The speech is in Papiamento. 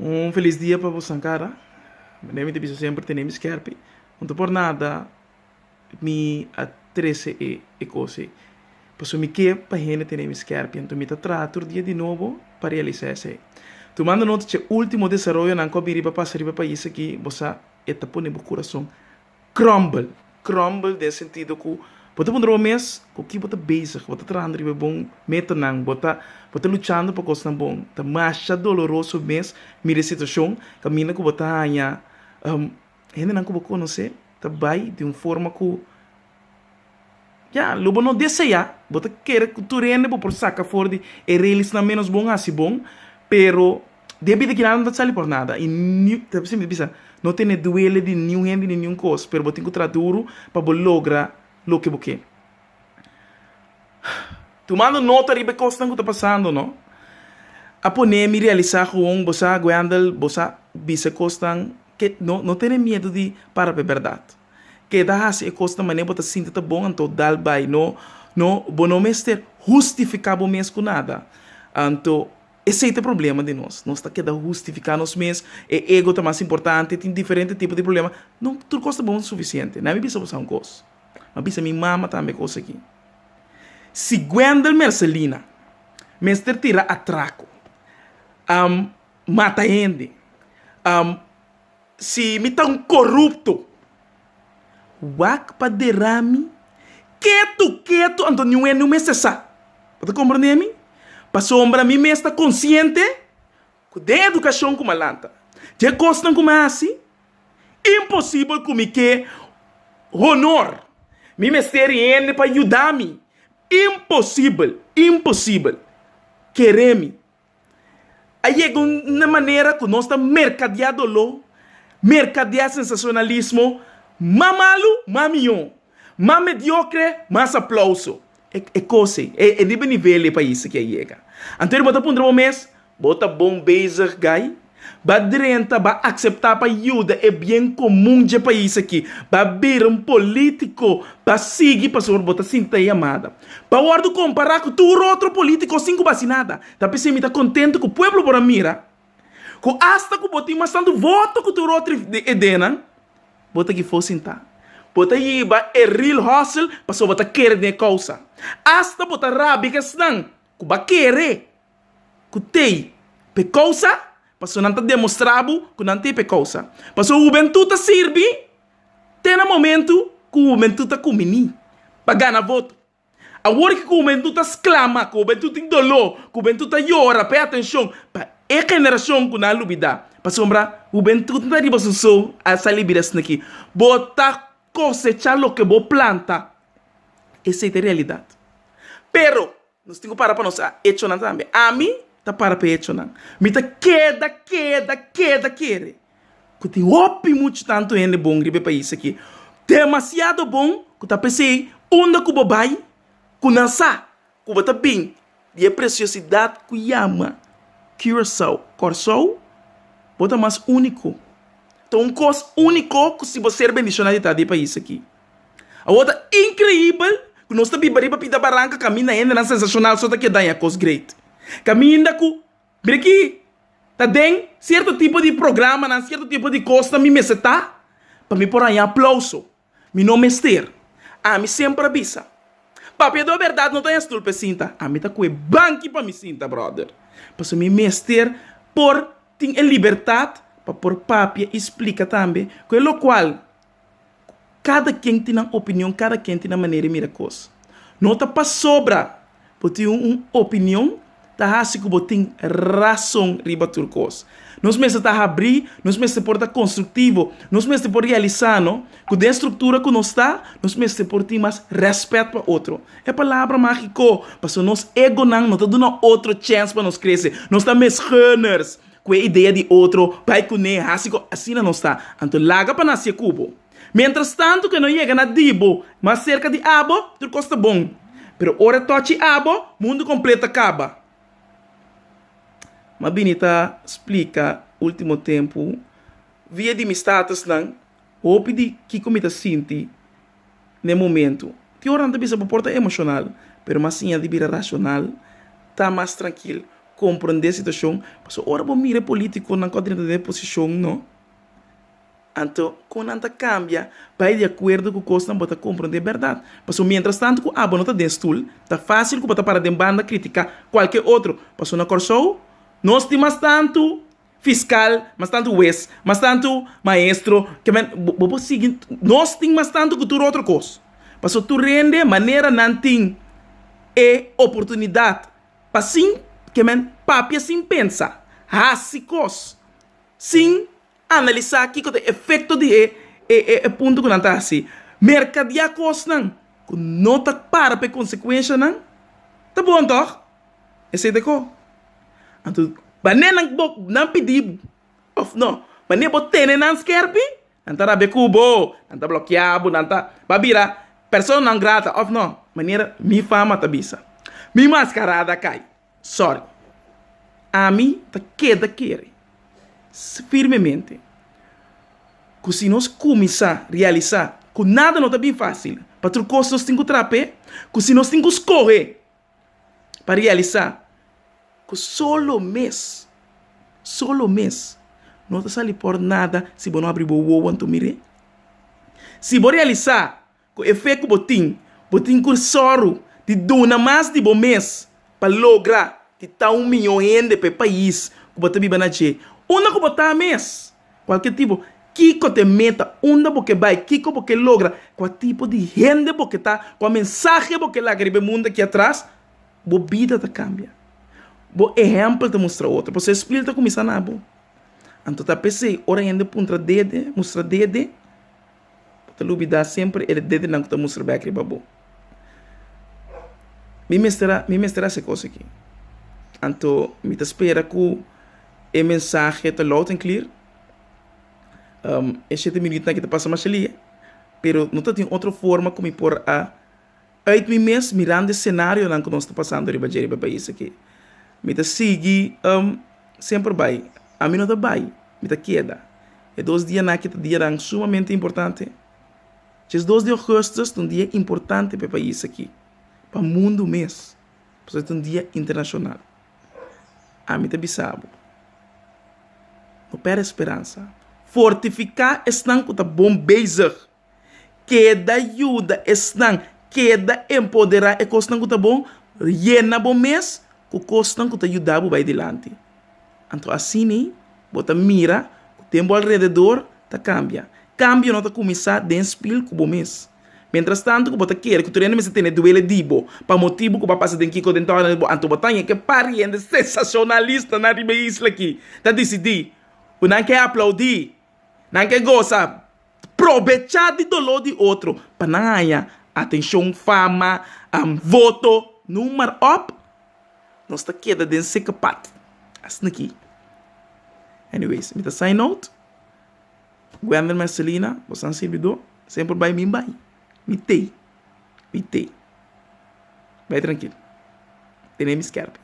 Un felis dia pa bosan kada. Manera mi ta bisa semper tene mi skerpi. No ta por nada mi a trese e e kos ei. Pasobra mi ke pa hende tene mi skerpi. Anto mi ta traha tur dia di nobo pa realisa esei. Tumando nota dje ultimo desaroyonan ku a bin riba pasa riba e pais aki, bo sa e ta pone bo kurason Crumble, crumble den sentido ku bo ta puntra bo mes ku ki bo ta bezig, bo ta trahando riba e bon metanan, bo ta bo ta luchando pa kosnan bon. Ta masha doloroso mes mira e situashon kaminda ku bo ta haña hendenan ku bo konosé ta bai di un forma ku Ya, lo bo no deseá. Bo ta kere ku tur hende bo por saka for di e relisnan ménos bon hasi bon, pero den bida ki nada no ta sali por nada. I ni, ta simple bisa, no tene duele di niun hende ni niun kos, pero bo tin ku traha duru pa bo logra loke bo ke. Tumando nota riba e kosnan ku ta pasando, no, a pone mi realisá gewoon bo sa, Gwendel, bo sa bisa e kosnan ke no, no tene miedu di para pa e bèrdat. Keda hasi e kosnan manera bo ta sinti ta bon anto dal bai no no bo no mester hustifiká bo mes ku nada anto esei ta e problema di nos nos ta keda hustifiká nos mes e ego ta mas importante tin diferente tipo di problema no tur kos ta bon sufisiente nan mi bisa bo sa un kos mi a bisa mi mama tambe e kos aki si Gwendel Mercelina mester tira atrako mata hende. Si mi ta un korupto, wak pa dera mi ketu ketu, anto niun hende no mester sa. Bo ta komprendé mi? Pasobra mi mes ta konsiente ku den edukashon ku mi a lanta, dje kosnan ku mi a hasi, imposibel ku mi ke honor. Mi mester di hende pa yuda mi. Imposibel, imposibel. Kere mi. A yega un manera ku nos ta merkadeá doló, merkadeá sensashonalismo, mas malu, mas mihó, mas mediokre, mas aplouso. E kos ei, e riba e nivel e pais aki a yega. Anto bo ta puntra bo mes, bo ta bon bezig guy? Ba drenta, ba akseptá pa yuda e bien komun dje pais aki, ba bira un polítiko, ba sigui pasobra bo ta sinti ta e yamada. Ba wòrdu kompará ku tur otro polítiko sin ku bo hasi nada. Ta p'esei mi ta kontentu ku pueblo por a mira ku asta ku bo tin mas tantu voto ku tur otro edenan, bo ta gifó sintá. Bo ta hiba e real hustle pasobra bo ta kere den e kousa. Asta bo ta rabia ku esnan ku bo a kere. Ku tei p'e kousa, pasobra nan ta demostrá bo ku nan tei p'e kousa. Pasobra hubentut ta sirbi te na momentu ku hubentut ta kuminí pa gana voto. Awor ki ku hubentut ta sklama, ku hubentut tin doló, ku hubentut ta yora pa e atenshon, pa e generashon ku nan a lubidá. Pasobra hubentut no ta riba su so a sali bira asina aki. Bo ta kosechá loke bo planta. Esei ta e realidat. Pero Nos tin ku para pa nos echonan tambe. Ami ta para pa e echonan. Mi ta keda, keda, keda kere ku tin hopi muchu tantu hende bon riba e pais aki. Demasiado bon ku ta p'esei unda ku bo bai ku nan sa ku bo ta bin di e presiosidat ku yama Curaçao, Kòrsou, bo ta mas úniko. Ta un kos úniko ku si bo ser bendishoná di ta di e pais aki. Awor ta inkreibel ku nos ta biba riba pida baranka kaminda hendenan sensashonal so ta ke daña kos great. Kaminda ku, mira aki, ta den sierto tipo di programanan, sierto tipo di kosnan mi mester ta pa mi por haña aplouso. Mi no mester. Ami semper a bisa, Papia do bèrdat no ta haña stul p'e sinta. Ami ta kue banki pa mi sinta, bròder. Pasobra mi mester por tin e libertat pa por papia i splika tambe ku e lokual Kada ken tin nan opinion, kada ken tin nan manera di mira kos. No ta pasobra bo tin un opinion ta hasi ku bo tin rason riba tur kos. Nos mester ta habrí, nos mester por ta konstruktivo, nos mester por realisá no ku den struktura ku nos ta, nos mester por tin mas rèspèt pa otro. E palabra mágiko, pasobra nos egonan no ta duna otro chèns pa nos krese. Nos ta misgunners. Ku e idea di otro, bai kuné, hasi ku asina nos ta. Anto laga pa nasié ku bo. Miéntras tantu ku e no yega na di bo, mas serka di abo, tur kos ta bon. Pero ora e tochi abo, mundu kompleto ta kaba. M'a bini ta splika último tempu via di mi statusnan hopi di kiko mi ta sinti n'e momentu. Tin ora nan ta bisa bo por ta emoshonal, pero mas siña di bira rashonal, ta mas trankil. komprondé situashon, pasobra ora bo mira e polítikonan ku a drenta den e posishon no, anto kon nan ta kambia bai di akuerdo ku kosnan bo ta komprondé bèrdat. Pasobra miéntras tantu ku abo no ta den stul, ta fásil ku bo ta para den banda kritiká kualke otro, pasobra na Kòrsou nos tin mas tantu Fiskal, mas tantu wes, mas tantu maestro, ke men, bo por sigui, nos tin mas tantu ku tur otro kos. Pasobra tur hende manera nan tin e oportunidat pa sin, ke men, papia sin pensa, hasi kos sin analisá kiko ta e efekto di e e punto ku nan ta hasi. Merkadiá kosnan ku no ta para pa e konsekuenshanan, ta bon tòg? Esei ta ko. Anto manera nan bo nan pidi bo of no, manera bo tene nan skerpi, nan ta rabia ku bo, nan ta blokia bo, nan ta ba bira persona non grata of no. Manera mi fama ta bisa, mi maskarada kai. Sorry. Ami ta keda kere firmemente ku si nos kuminsá realisá ku nada no ta bin fásil, pa tur kos nos tin ku traha p'e, ku si nos tin ku skohe pa realisá ku solo mes, solo mes no ta sali por nada si bo no abri bo wowo anto mir'é. Si bo realisá ku e fe ku bo tin, bo tin ku sòru di duna mas di bo mes pa logra di ta un mihó hende pa e pais ku bo ta biba na dje, unda ku bo ta mes. Kualke tipo, kiko ta e meta, unda bo ke bai, kiko bo ke logra, kua tipo di hende bo ke ta, kua mensahe bo ke laga riba e mundu aki atras, bo bida ta kambia. Bo ehèmpel ta mustra otro, pasobra e spil ta kuminsá na bo. Anto ta p'esei ora hende puntra dede, mustra dede, Bo ta lubidá semper e dedenan ku ta mustra bèk riba bo. Mi mester a, mi mester hasi e kos aki. Anto mi ta spera ku e mensahe ta loud en clear. E shete minütnan aki ta pasa masha lia, pero no ta tin otro forma ku mi por a Uit mi mes mirando e senarionan ku nos ta pasando riba dje riba e pais aki. Mi ta sigui semper bai. Ami no ta bai, mi ta keda. E dos dianan aki ta dianan sumamente importante. Djesdos di ougùstùs ta un dia importante pa e pais aki, pa mundu mes, pasobra ta un dia internashonal. Ami ta bisa bo, no pèrdè speransa. Fortifiká esnan ku ta bon bezig. Keda yuda esnan, keda empoderá e kosnan ku ta bon, yena bo mes ku kosnan ku ta yuda bo bai dilanti. Anto asina bo ta mira ku den bo alrededor ta kambia. Kambio no ta kuminsá den spil ku bo mes. Mientras tanto ku bo ta kere ku tur hende mester tene duele di bo pa motibu ku bo a pasa den kiko den tòrna di bo, anto bo ta haña ke pariente sensashonalistanan riba e isla aki ta disidí ku nan ke aplaudí, nan ke gosa. Probechá di doló di otro pa nan haña atenshon, fama, voto, noem maar op. Nos ta keda den seke pat. Asina aki. Anyways, mi ta sign out. Gwendel Mercelina, bosan sirbidó. Semper bai mi bai. Mi tei. Mi tei. Bai trankil. Tene mi skerpi.